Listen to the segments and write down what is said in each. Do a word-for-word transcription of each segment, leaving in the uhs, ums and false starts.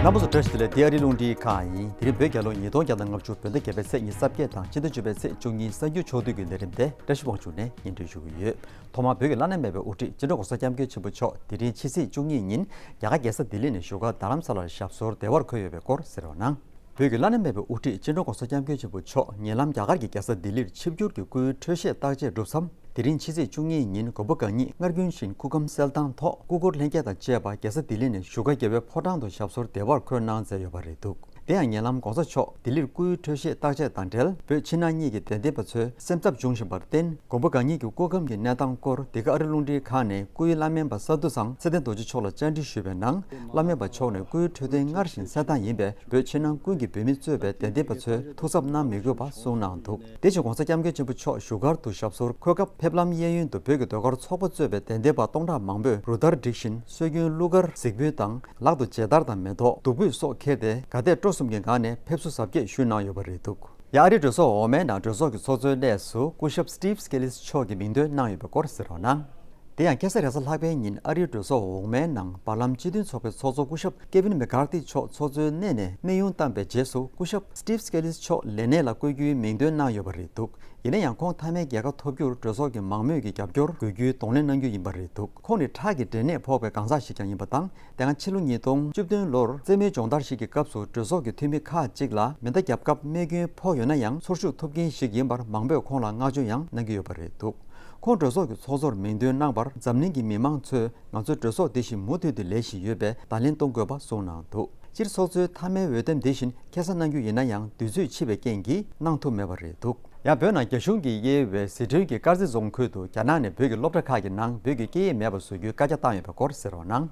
རྣམ་པ་ཚོ་བཀྲ་ཤིས་བདེ་ལེགས། འདི་ཨ་རིའི་རླུང་འཕྲིན་ཁང་ཡིན། དེ་རིང་བོད་རྒྱལ་ལོ་ཉིས་སྟོང་བརྒྱ་དང་ལྔ་བཅུ། བོད་ཟླ་བརྒྱད་པའི་ཚེས་ཉི་ཤུ་རྩ་བརྒྱད་དང་ཕྱི་ཟླ་བཅུ་པའི་ཚེས་བཅུ་གཉིས། གསར་འགྱུར་ཕྱོགས་བསྡུས་ཀྱི་ལས་རིམ་དེ་བཀྲ་ཤིས་དབང་ཕྱུག་ནས་སྙན་སྒྲོན་ཞུ་གི་ཡོད། ཐོག་མར་བོད་ཀྱི་བླ་ན་མེད་པའི་དབུ་ཁྲིད་སྤྱི་ནོར་༸གོང་ས་༸སྐྱབས་མགོན་ཆེན་པོ་མཆོག་དེ་རིང་ཕྱི་ཚེས་བཅུ་གཉིས་ཉིན་རྒྱ་གར་རྒྱལ་ས་ལྡི་ལི་ནས་བཞུགས་སྒར་རྡ་རམ་ས་ལར་ཞབས་སོར་བདེ་བར་འཁོད་ཡོད་པའི་སྐོར་གསན་རོགས་གནང་། བོད་ཀྱི་བླ་ན་མེད་པའི་དབུ་ཁྲིད་སྤྱི་ནོར་༸གོང་ས་༸སྐྱབས་མགོན་ཆེན་པོ་མཆོག་ཉེ་ལམ་རྒྱ་གར་གྱི་རྒྱལ་ས་ལྡི་ལིར་ཆིབས་བསྒྱུར་གྱིས་སྐུའི་འཕྲོད་བཞེས་བརྟག་དཔྱད་གྲུབ་མཚམས། དེ་རིང་ཕྱི་ཚེས་བཅུ་གཉིས་ཉིན་མགོན་པོ་གང་ཉིད་སྔར་རྒྱུན་བཞིན་སྐུ་ཁམས་གསལ་ཐང་ཐོག་སྐུ་འཁོར་ལྷན་རྒྱས་དང་བཅས་པ་རྒྱལ་ས་ལྡི་ལི་ནས་བཞུགས་སྒར་རྒྱལ་བའི་ཕོ་བྲང་དུ་ཞབས་སོར་བདེ་བར་འཁོད་གནང་མཛད་ཡོད་པ་རེད་འདུག། དེ་ཡང་ཉེ་ལམ་༸གོང་ས་མཆོག་ལྡི་ལིར་སྐུའི་འཕྲོད་བཞེས་བརྟག་དཔྱད་དང་འབྲེལ་བོད་ཕྱི་ནང་གཉིས་ཀྱི་དད་ལྡན་པ་ཚོས་སེམས་འཚབ་བྱུང་བཞིན་པར་བརྟེན། མགོན་པོ་གང་ཉིད་ཀྱི་སྐུ་ཁམས་ཀྱི་གནས་སྟངས་སྐོར་འདི་ག་ཨ་རི་རླུང་འཕྲིན་ཁང་ནས་སྐུའི་བླ་སྨན་པ་སཱ་དྷུ་སངས་ཚེ་བརྟན་རྡོ་རྗེ་མཆོག་ལ་བཅར་འདྲི་ཞུས་པའི་ནང་། བླ་སྨན་པ་མཆོག་ནས་སྐུའི་འཕྲོད་བསྟེན་སྔར་བཞིན་གསལ་ཐང་ཡིན་པས། བོད་ཕྱི་ནང་ཀུན་གྱི་བོད་མི་གཙོས་པའི་དད་ལྡན་པ་ཚོས་ཐུགས་འཚབ་གནང་མི་དགོས་པ་གསུངས་གནང་འདུག། དེ་བཞིན་༸གོང་ས་༸སྐྱབས་མགོན་ཆེན་པོ་མཆོག་བཞུགས་སྒར་དུ་ཞབས་སོར་འཁོད་སྐབས། ཕེབས་ལམ་གཡས་གཡོན་དུ་བོད་ཀྱི་ཟློས་གར་ཚོགས་པ་གཙོས་པའི་དད་ལྡན་པ་སྟོང་ཕྲག་མང་པོས་རུ་སྟར་སྒྲིག་བཞིན་སྲོལ་རྒྱུན་གླུ་གར་གཟིགས་འབུལ་དང་། ལག་ཏུ་མཇལ་དར་དང་མེ་ཏོག་བདུག་སྤོས་སོགས་ཁྱེར་ཏེ། དགའ་དད་སྤྲོ་གསུམ་གྱི་ངང་ནས་ཕེབས་བསུ་གཟབ་རྒྱས་ཞུས་གནང་ཡོད་པ་རེད་འདུག། ཡང་ཨ་རིའི་གྲོས་ཚོགས་འོག་མའི་ནང་གྲོས་ཚོགས་ཀྱི་ཚོགས་གཙོའི་སླེབས་སུ་སྐུ་ཞབས་Steve Scalise་མཆོག་གིས་མིང་འདོན་གནང་ཡོད་པའི་སྐོར་གསན་རོགས་གནང་། དེ་ཡང་ཁ་སང་རེས་གཟའ་ལྷག་པའི་ཉིན་ཨ་རིའི་གྲོས་ཚོགས་འོག་མའི་ནང་བར་ལམ་སྤྱི་མཐུན་ཚོགས་པའི་ཚོགས་གཙོ་སྐུ་ཞབས་Kevin McCarthy་མཆོག་ཚོགས་གཙོའི་གནས་ནས་གནས་དབྱུང་བཏང་པའི་རྗེས་སུ། སྐུ་ཞབས་Steve Scalise་མཆོག་ལས་གནས་ལ་བསྐོ་རྒྱུའི་མིང་འདོན་གནང་ཡོད་པ་རེད་འདུག། ཡིན་ན་ཡང་ཁོང་མཐའ་མའི་རྒྱལ་ཁ་ཐོབ་རྒྱུར་གྲོས་ཚོགས་ཀྱི་མང་མོས་ཀྱི་རྒྱབ་སྐྱོར་དགོས་རྒྱུའི་གདོང་ལེན་གནང་རྒྱུ་ཡིན་པ་རེད་འདུག། ཁོང་ནི་ཁྲག་གི་འབྲས་ནད་ཕོག་པའི་གང་ཟག་ཞིག་ཀྱང་ཡིན་པ་དང་། དེ་སྔ་ཕྱི་ལོ་ཉིས་སྟོང་བཅུ་བདུན་ལོར་རྩེད་མོའི་སྦྱོང་བརྡར་ཞིག་གི་སྐབས་སུ་གྲོས་ཚོགས་ཀྱི་འཐུས་མི་ཁག་ཅིག་ལ་མེ་མདའ་བརྒྱབ་སྐབས་རྨས་སྐྱོན་ཕོག་ཡོད་ན་ཡང་། ཚོར་ཤུགས་ཐོབ་མཁན་ཞིག་ཡིན་པར་མང་པོས་ཁོང་ལ་བསྔགས་བརྗོད་ཡང་གནང་གི་ཡོད་པ་རེད་འདུག། ཁོང་གྲོས་ཚོགས་ཀྱི་ཚོགས་གཙོར་མིང་འདོན་གནང་བར་འཛམ་གླིང་གི་མི་མང་ཚོས་ང་ཚོའི་གྲོས་ཚོགས་འདི་བཞིན་མུ་མཐུད་དུ་ལས་བཞིན་ཡོད་པས་བརྡ་ལན་གཏོང་དགོས་པ་གསུངས་གནང་འདུག། སྤྱིར་ཚོགས་གཙོའི་མཐའ་མའི་འོས་འདེམས་འདི་བཞིན་ཁ་སང་གནང་རྒྱུ་ཡིན་ན་ཡང་། དུས་ཚོད་འཕྱིད་པའི་རྐྱེན་གྱིས་གནང་ཐུབ་མེད་པ་རེད་འདུག། ཡང་བོད་ནང་རྒྱ་གཞུང་གིས་དབྱེ་བའི་ཟི་ཁྲོན་གྱི་དཀར་མཛེས་རྫོང་ཁུལ་དུ་རྒྱ་ནག་ནས་བོད་ཀྱི་སློབ་གྲྭ་ཁག་གི་ནང་བོད་ཀྱི་སྐད་ཡིག་མེད་པར་བཟོ་རྒྱུའི་བཀའ་རྒྱ་བཏང་ཡོད་པའི་སྐོར་གསན་རོགས་གནང་།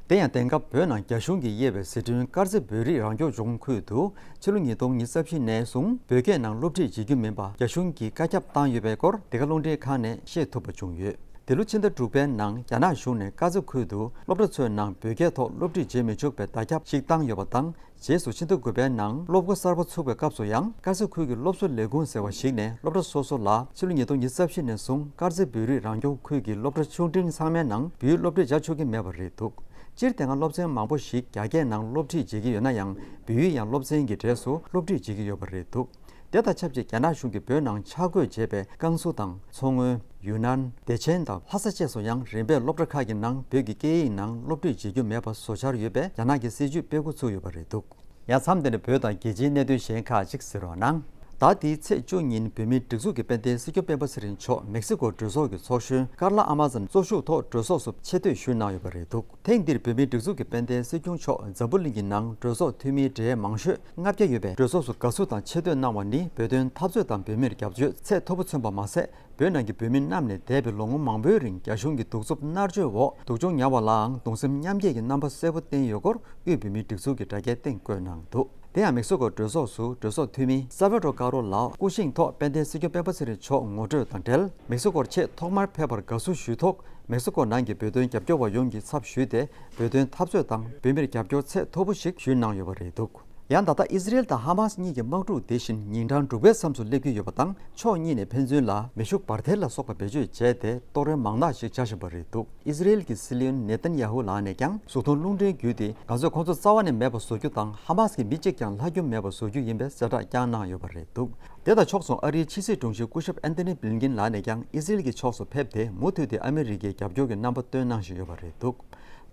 དེ་ཡང་དེང་སྐབས་བོད་ནང་རྒྱ་གཞུང་གིས་དབྱེ་བའི་ཟི་ཁྲོན་དཀར་མཛེས་བོད་རིགས་རང་སྐྱོང་ལྗོངས་ཁུལ་དུ་ཕྱི་ལོ་ཉིས་སྟོང་ཉི་ཤུ་རྩ་བཞི་ནས་བཟུང་བོད་སྐད་ནང་སློབ་ཁྲིད་བྱེད་རྒྱུ་མིན་པ་རྒྱ་གཞུང་གིས་བཀའ་ཁྱབ་བཏང་ཡོད་པའི་སྐོར་འདི་ག་རླུང་འཕྲིན་ཁང་ནས་ཤེས་ཐུབ་པ་བྱུང་ཡོད། འདི་ལོ་ཕྱི་ཟླ་དྲུག་པའི་ནང་རྒྱ་ནག་གཞུང་ནས་དཀར་མཛེས་ཁུལ་དུ་སློབ་གྲྭ་ཚོའི་ནང་བོད་སྐད་ཐོག་སློབ་ཁྲིད་བྱེད་མི་ཆོག་པའི་བརྡ་ཁྱབ་ཞིག་བཏང་ཡོད་པ་དང་། རྗེས་སུ་ཕྱི་ཟླ་དགུ་པའི་ནང་སློབ་འགོ་གསར་པ་ཚུགས་པའི་སྐབས་སུ་ཡང་། དཀར་མཛེས་ཁུལ་གྱི་སློབ་གསོ་ལས་ཁུངས་ཟེར་བ་ཞིག་ནས་སློབ་གྲྭ་སོ་སོ་ལ་ཕྱི་ལོ་ཉིས་སྟོང་ཉི་ཤུ་རྩ་བཞི་ནས་བཟུང་དཀར་མཛེས་བོད་རིགས་རང་སྐྱོང་ཁུལ་གྱི་སློབ་གྲྭ་ཆུང་འབྲིང་ཚང་མའི་ནང་བོད་ཡིག་སློབ་ཁྲིད་བྱ་ཆོག་གི་མེད་པ་རེད་འདུག། སྤྱིར་དེ་སྔ་སློབ་ཚན་མང་པོ་ཞིག་རྒྱ་སྐད་ནང་སློབ་ཁྲིད་བྱེད་ཀྱི་ཡོད་ན་ཡང་། བོད་ཡིག་ཡང་སློབ་ཚན་གྱི་གྲས་སུ་སློབ་ཁྲིད་བྱེད་ཀྱི་ཡོད་པ་རེད་འདུག། དེ་དང་ཆབས་ཅིག་རྒྱ་ནག་གཞུང་གིས་བོད་ནང་ཆ་བགོས་བྱས་པའི་ཀན་སུའུ་དང་མཚོ་སྔོན། ཡུན་ནན། བདེ་ཆེན་དང་ལྷ་ས་བཅས་སུ་ཡང་རིམ་པས་སློབ་གྲྭ་ཁག་གི་ནང་བོད་ཀྱི་སྐད་ཡིག་ནང་སློབ་ཁྲིད་བྱེད་རྒྱུ་མེད་པ་བཟོ་འཆར་ཡོད་པའི་རྒྱ་ནག་གི་སྲིད་ཇུས་སྤེལ་འགོ་ཚུགས་ཡོད་པ་རེད་འདུག། ཡང་མཚམས་འདི་ནས་བོད་དང་རྒྱལ་སྤྱིའི་གནད་དོན་གཞན་ཁག་ཅིག་གསན་རོགས་གནང་། ཟླ་འདིའི་ཚེས་བཅུ་ཉིན་བོད་མིའི་སྒྲིག་འཛུགས་ཀྱི་དཔལ་ལྡན་སྲིད་སྐྱོང་སྤེན་པ་ཚེ་རིང་མཆོག་མེག་སི་ཀོ་གྲོས་ཚོགས་ཀྱི་ཚོགས་གཞོན་ཀར་ལ་ཨ་མ་ཛན་གཙོ་བཞུགས་ཐོག་གྲོས་ཚོགས་སུ་ཆེ་བསྟོད་ཞུས་གནང་ཡོད་པ་རེད་འདུག། ཐེངས་འདིར་བོད་མིའི་སྒྲིག་འཛུགས་ཀྱི་དཔལ་ལྡན་སྲིད་སྐྱོང་མཆོག་འཛམ་བུ་གླིང་གི་ནང་གྲོས་ཚོགས་འཐུས་མིའི་གྲས་མང་ཤོས་ལྔ་བརྒྱ་ཡོད་པའི་གྲོས་ཚོགས་སུ་དགའ་བསུ་དང་ཆེ་བསྟོད་གནང་བ་ནི། བོད་དོན་འཐབ་རྩོད་དང་བོད་མིར་རྒྱབ་སྐྱོར་ཚད་མཐོ་པོ་མཚོན་པ་མ་ཟད། བོད་ནང་གི་བོད་མི་རྣམས་ནས་འདས་པའི་ལོ་ངོ་མང་པོའི་རིང་རྒྱ་གཞུང་གི་གདུག་རྩུབ་མནར་གཅོད་འོག་སྡུག་སྦྱོང་མྱངས་པ་ལའང་གདུང་སེམས་མཉམ་སྐྱེད་ཀྱི་རྣམ་པ་གསལ་པོ་བསྟན་ཡོད་སྐོར་དབུས་བོད་མིའི་སྒྲིག་འཛུགས་ཀྱི་དྲ་རྒྱའི་སྟེང་བཀོད་གནང་འདུག། དེ་ཡང་མེག་སི་ཀོ་གྲོས་ཚོགས་སུ་གྲོས་ཚོགས་འཐུས་མི་སཱ་བྷ་ཏྲོ་ཀ་རོ་ལའོ་སྐུ་བཞེངས་ཐོག་དཔལ་ལྡན་སྲིད་སྐྱོང་སྤེན་པ་ཚེ་རིང་མཆོག་ངོ་སྤྲོད་དང་འབྲེལ། མེག་སི་ཀོར་ཆེས་ཐོག་མར་ཕེབས་པར་དགའ་བསུ་ཞུས་ཐོག། མེག་སི་ཀོ་ནང་གི་བོད་དོན་རྒྱབ་སྐྱོར་བ་ཡོངས་ཀྱི་ཚབ་ཞུས་ཏེ། བོད་དོན་འཐབ་རྩོད་དང་བོད་མིར་རྒྱབ་སྐྱོར་ཚད་མཐོ་པོ་ཞིག་ཞུས་གནང་ཡོད་པ་རེད་འདུག། ཡང་ད་ལྟ་ཨི་ཟི་རེལ་དང་ཧ་མཱ་སི་གཉིས་ཀྱི་དམག་འཁྲུག་དེ་བཞིན་ཉིན་གྲངས་དྲུག་པའི་མཚམས་སུ་སླེབས་ཀྱི་ཡོད་པ་དང་། ཕྱོགས་གཉིས་ནས་ཕན་ཚུན་ལ་མེ་ཤུགས་འབར་མདེལ་ལ་སོགས་པ་བེད་སྤྱོད་བྱས་ཏེ། གཏོར་རོལ་མང་དག་ཞིག་བྱ་བཞིན་པ་རེད་འདུག། ཨི་ཟི་རེལ་གྱི་སྲིད་བློན་ནེ་ཐན་ཡ་ཧུ་ལགས་ནས་ཀྱང་གཟུགས་མཐོང་རླུང་འཕྲིན་བརྒྱུད་དེ། ང་ཚོས་ཁོང་ཚོ་རྩ་བ་ནས་མེད་པར་བཟོ་རྒྱུ་དང་། ཧ་མཱ་སི་གི་མི་གཅིག་ཀྱང་ལྷག་རྒྱུ་མེད་པར་བཟོ་རྒྱུ་ཡིན་པའི་གསལ་བསྒྲགས་བསྐྱངས་གནང་ཡོད་པ་རེད་འདུག། དེ་དང་ཕྱོགས་མཚུངས། ཨ་རིའི་ཕྱི་སྲིད་དྲུང་ཆེ་སྐུ་ཞབས་ཨན་ཐོ་ནི་བྷི་ལིན་ཀིན་ལགས་ནས་ཀྱང་ཨི་ཟི་རེལ་གྱི་ཕྱོགས་སུ་ཕེབས་ཏེ། མུ་མཐུད་དེ་ཨ་མི་རི་ཀའི་རྒྱབ་སྐྱོར་གྱི་རྣམ་པ་སྟོན་གནང་བཞིན་ཡོད་པ་རེད་འདུག།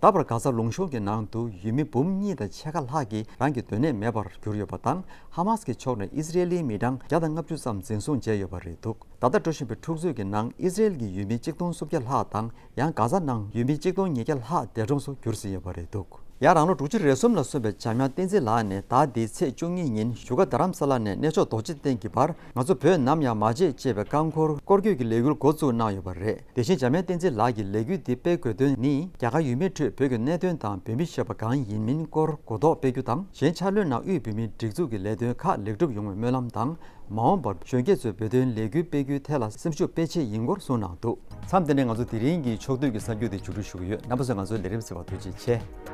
ད་བར་གྷ་ཟ་ལུང་གཤོང་གི་ནང་དུ་ཡུལ་མི་འབུམ་གཉིས་དང་ཕྱེད་ཀ་ལྷག་གིས་རང་གི་སྡོད་གནས་མེད་པར་གྱུར་ཡོད་པ་དང་། ཧ་མཱ་སི་གི་ཕྱོགས་ནས་ཨི་ཟི་རེལ་ལིའི་མི་གྲངས་བརྒྱ་དང་ལྔ་བཅུ་ཙམ་འཛིན་བཟུང་བྱས་ཡོད་པ་རེད་འདུག། ད་ལྟ་འགྲོ་བཞིན་པའི་འཁྲུག་རྩོད་ཀྱི་ནང་ཨི་ཟི་རེལ་གྱི་ཡུལ་མི་གཅིག་སྟོང་སུམ་བརྒྱ་ལྷག་དང་། ཡང་གྷ་ཟ་ནང་ཡུལ་མི་གཅིག་སྟོང་ཉིས་བརྒྱ་ལྷག་འདས་གྲོངས་སུ་གྱུར་ཟིན་ཡོད་པ་རེད་འདུག། ཡང་རང་ལོ་དྲུག་ཅུ་རེ་གསུམ་ལ་སོན་པའི་འཇམ་དབྱངས་བསྟན་འཛིན་ལགས་ནས་ཟླ་འདིའི་ཚེས་བཅུ་གཉིས་ཉིན་བཞུགས་སྒར་རྡ་རམ་ས་ལ་ནས་གནས་མཆོག་རྡོ་རྗེ་གདན་གྱི་བར། ང་ཚོ་བོད་ནམ་ཡང་མ་བརྗེད་ཅེས་པའི་རྐང་འཁོར་སྐོར་སྐྱོད་ཀྱི་ལས་འགུལ་འགོ་བཙུགས་གནང་ཡོད་པ་རེད། དེ་བཞིན་འཇམ་དབྱངས་བསྟན་འཛིན་ལགས་ཀྱིས་ལས་འགུལ་འདི་སྤེལ་དགོས་དོན་ནི། རྒྱ་གར་ཡུལ་མིའི་ཁྲོད་བོད་ཀྱི་གནད་དོན་དང་བོད་མི་ཞེས་པ་གང་ཡིན་མིན་སྐོར་གོ་རྟོགས་སྤེལ་རྒྱུ་དང་། གཞན་ཕྱག་ལོའི་ནང་དབུས་བོད་མིའི་སྒྲིག་འཛུགས་ཀྱི་ལས་དོན་ཁག་ལེགས་གྲུབ་ཡོང་བའི་སྨོན་ལམ་དང་། མ་འོངས་པར་གཞོན་སྐྱེས་ཚོས་བོད་དོན་ལས་འགུལ་སྤེལ་རྒྱུའི་ཐད་ལ་སེམས་ཤུགས་སྤེལ་ཆེད་ཡིན་སྐོར་གསུངས་གནང་འདུག། མཚམས་འདི་ནས་ང་ཚོ་དེ་རིང་གི་ཕྱོགས་བསྡུས་ཀྱི་གསར་འགྱུར་དེ་མཇུག་སྒྲིལ་ཞུ་གི་ཡོད། རྣམ་པ་ཚོས་ང་ཚོའི་ལས་རིམ་གསན་པར་ཐུགས་རྗེ་ཆེ།